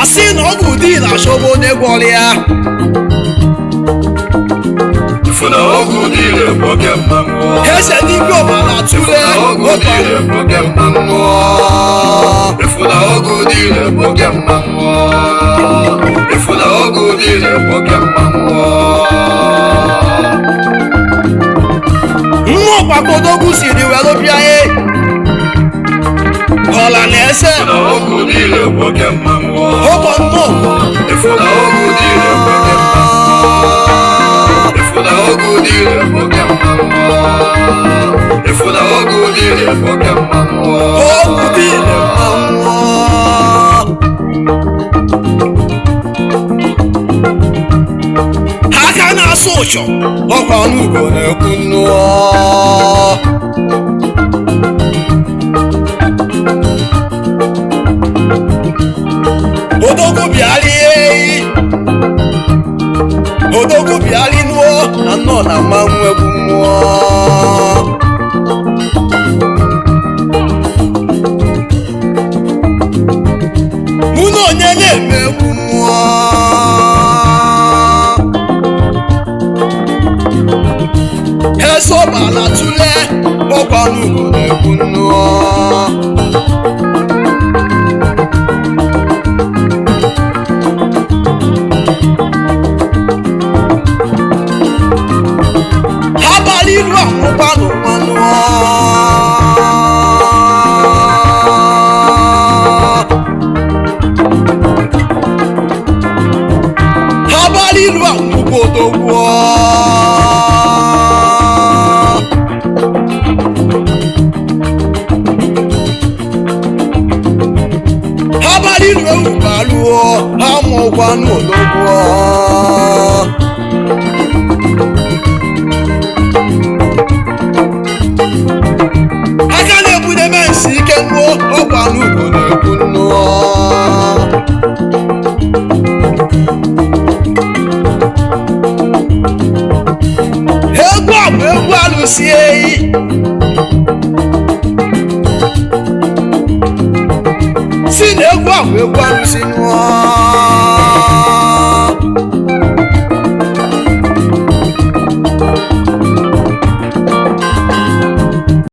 Asị na ọgwụ dị na-achọba onye gwọrọ ya. Ifuna ọgwụ niile bụ oke mmanwụ. Eze dibịa ọbara tụle Ifuna ọgwụ niile bụ oke mmanwụ. Ifuna ọgwụ niile bụ oke mmanwụ. Ifuna ọgwụ niile bụ oke mmanwụ. Nwa ọkwakodogwu siri were bịa e ọla na eze. Ifuna ọgwụ niile bụ oke mmanwụ. Ụgbọ nnọọ. Ifuna ọgwụ niile bụ oke mmanwụ. Ifuna ọgwụ niile bụ oke mmanwụ. Ifuna ọgwụ niile bụ oke mmanwụ. Ọgwụ dị mmanwụ. Aka na-asụ ụchọ ọkwa n'ugo na-ekwu nnụọ. Odogwu bịalie, odogwu bịali nụọ na nnọọ na mmanwụ egwu mmụọ. Mụ na onye na-eme egwu mmụọ. Esọbala tụle ọkwa n'ugo na-ekwu nnụọ. Abalị ilu akwụkwa n'ụwa nụọ. Abalị ilu akwụkwọ odogwu. Abalị ilu ewubalụọ amụkwa n'odogwu. Aka na-ebudebe nsị ike nnụọ ọkwa n'ugo na-ekwu nnụọ. Egwu a bụ egwu alụsị eyi. Si na egwu a bụ egwu alụsị nnụọ.